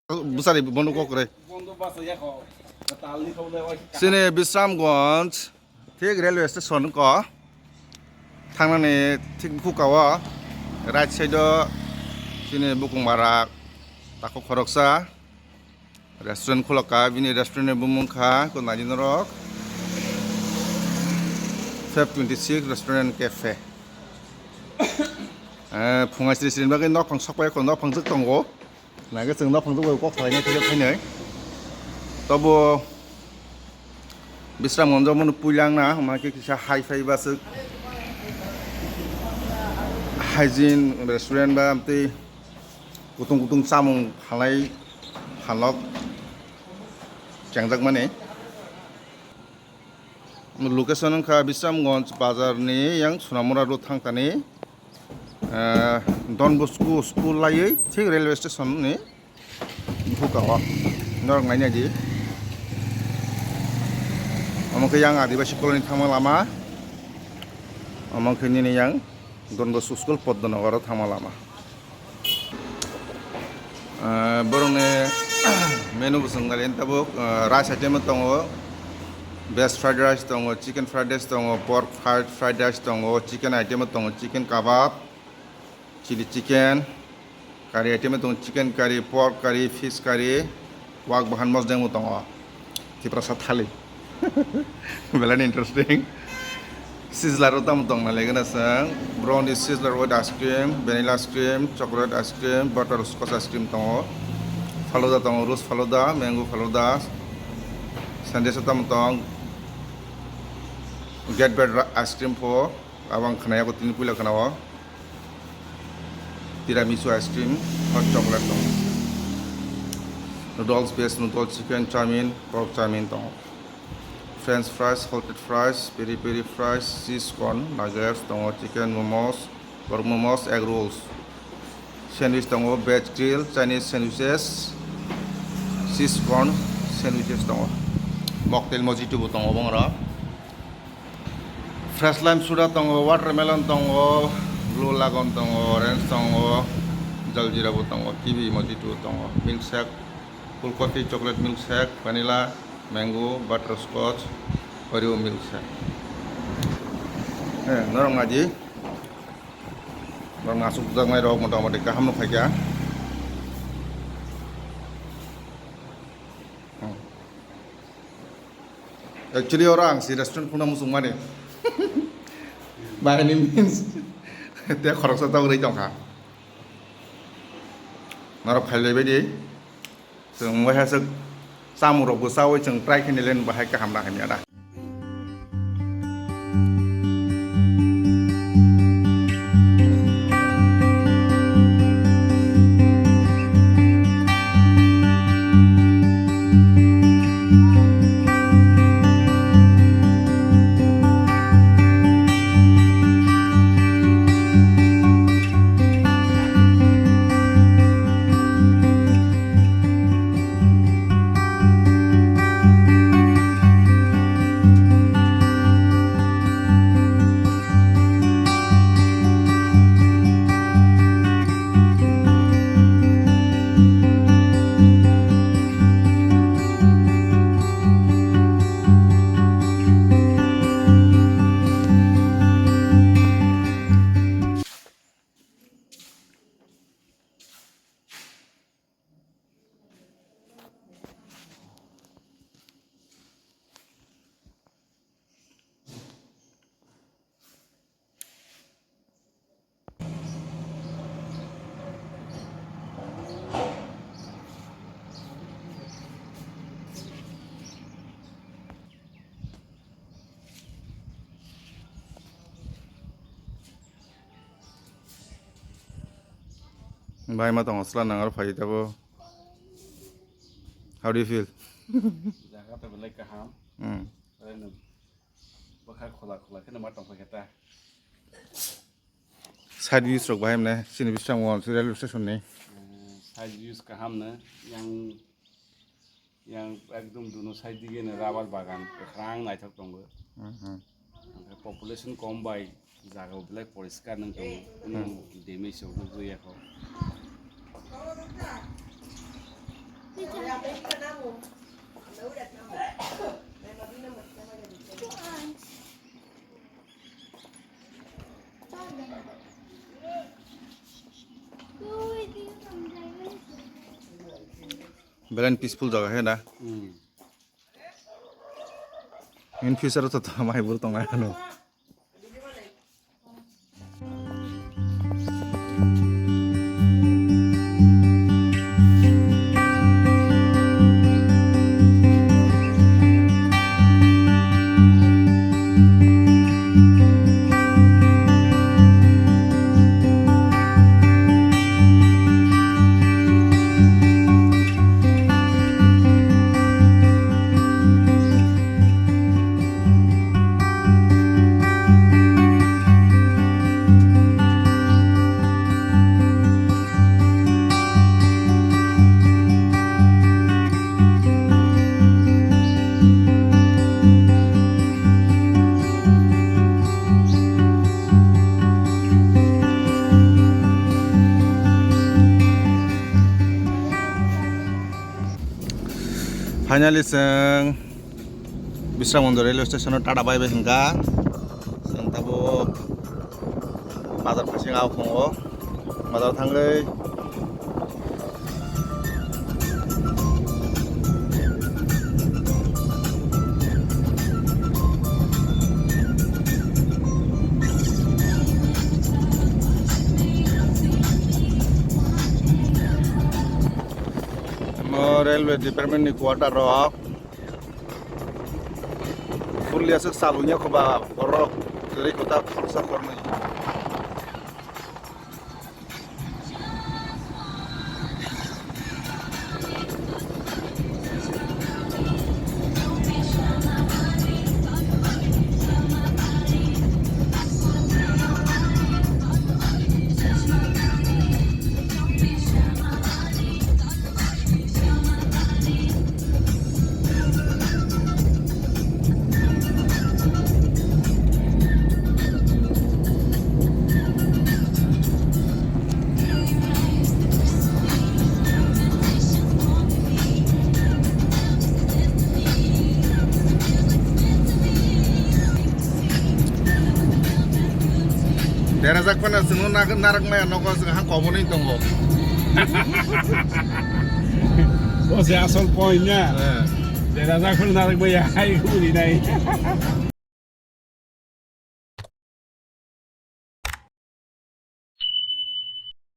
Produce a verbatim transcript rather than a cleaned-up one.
Bwsari bono kok kwrwi. Chini Bisramganj thik railway station ko thangnani thik bukhuka o right side o chini bukung bara takhuk khoroksa restaurant khulokha, bini restaurant ni bumung kha ko naidi norok Feb twenty six Restaurant Cafe. Eh, phunga sri sri bagwi nok phang sokpai ko nok phang jwk tongo. Nangkhe chwng nok phang jwk bai kok salaina thikhe phainai. Tobo Bisramganj o mano puilangna, hwnba khe kisa hi-fi ba swk hygiene restaurant ba amtwi kutung kutung chamung phalnai phalok chengjakmani. Location wngkha Bisramganj bazar ni yang Sonamura road thangtani, eh, Don Bosco school laiwi thik railway station ni bukhuka o norok naina di. Omo khe yang Adibasi colony thangma lama, omo khe nini yang Don Bosco school Poddonogoro thangma lama. Ah, borokni menu bo chwng nai tabuk, ah, rice item tongo, veg fried rice tongo, chicken fried rice tongo, pork fried, fried rice tongo, chicken item tongo, chicken kabab, chili chicken, curry item tongo, chicken curry, pork curry, fish curry, wak bahan mosdeng bo tongo. Tiprasa thali. Belai ni interesting. Sizzler o tamo tong nai legana sang. Brownie sizzler with ice cream, vanilla ice cream, chocolate ice cream, butterscotch ice cream tongo. Faluda tongo, rose faluda, mango faluda. Sandwich o tamo tong. Get bread ra-, ice cream pho. Abang khna yago tini puila khna o. Tiramisu ice cream, hot chocolate tongo. Noodles, veg noodles, chicken chowmin, pork chowmin tongo. French fries, salted fries, peri peri fries, cheese corn, nuggets tongo, chicken momos, pork momos, egg rolls. Sandwich tongo, veg grill, Chinese sandwiches, cheese corn sandwiches tongo. Mocktail mojito bo tongo bongra. Fresh lime soda tongo, watermelon tongo, blue lagoon tongo, orange tongo, jaljira bo tongo, kiwi mojito tongo, milkshake, cool coffee, chocolate milkshake, vanilla, mango, butterscotch, Oreo milkshake. Eh, norok naidi. Norok nasukjaknai rok motamoti kaham no khaikha. Hmm. Actually, oro ang si restaurant khulna muchung mani. Bahini means, te khoroksa tok rwi tongkha. Norok khailai baidi. Chwng wngwi hai swk chamung rokbo chaui chwng try khainai le bahai kaham nang hamya da. Bai ma tongo chwla nang aro phai tabo. How do you feel? Jaga to belai kaham. Hmm. Belai no bwkha khola khola khe no ma tong phai khe ta. Side views rok bahai mane chini Bisramganj railway station ni. Eh, side views kaham no yang Yang ekdom duno side dige no rubber bagan kwkhwrang naithok tongo. Mhm. Hwnkhe population kom bai jaga bo belai poriskar nang tongo. Kuno damage rok nukjakya kho. Belai peaceful jaga he na. Hmm. In future to tama hai buru tongnai ano. Finally, chwng Bisramganj railway station o Tata bai bai hwnka. Chwng tabuk bazar thangwi, bazar thangwi. Omo railway department ni quarter rok. Purulia swk salwngya kho ba borok kwrwi kwtak khoroksa khornwi. Derajak phano chwngno nak-, narak maya nogo chwng hang kobonwi tongo. O se asol point na. Eh. Derajak phano narak maya hai uri nai.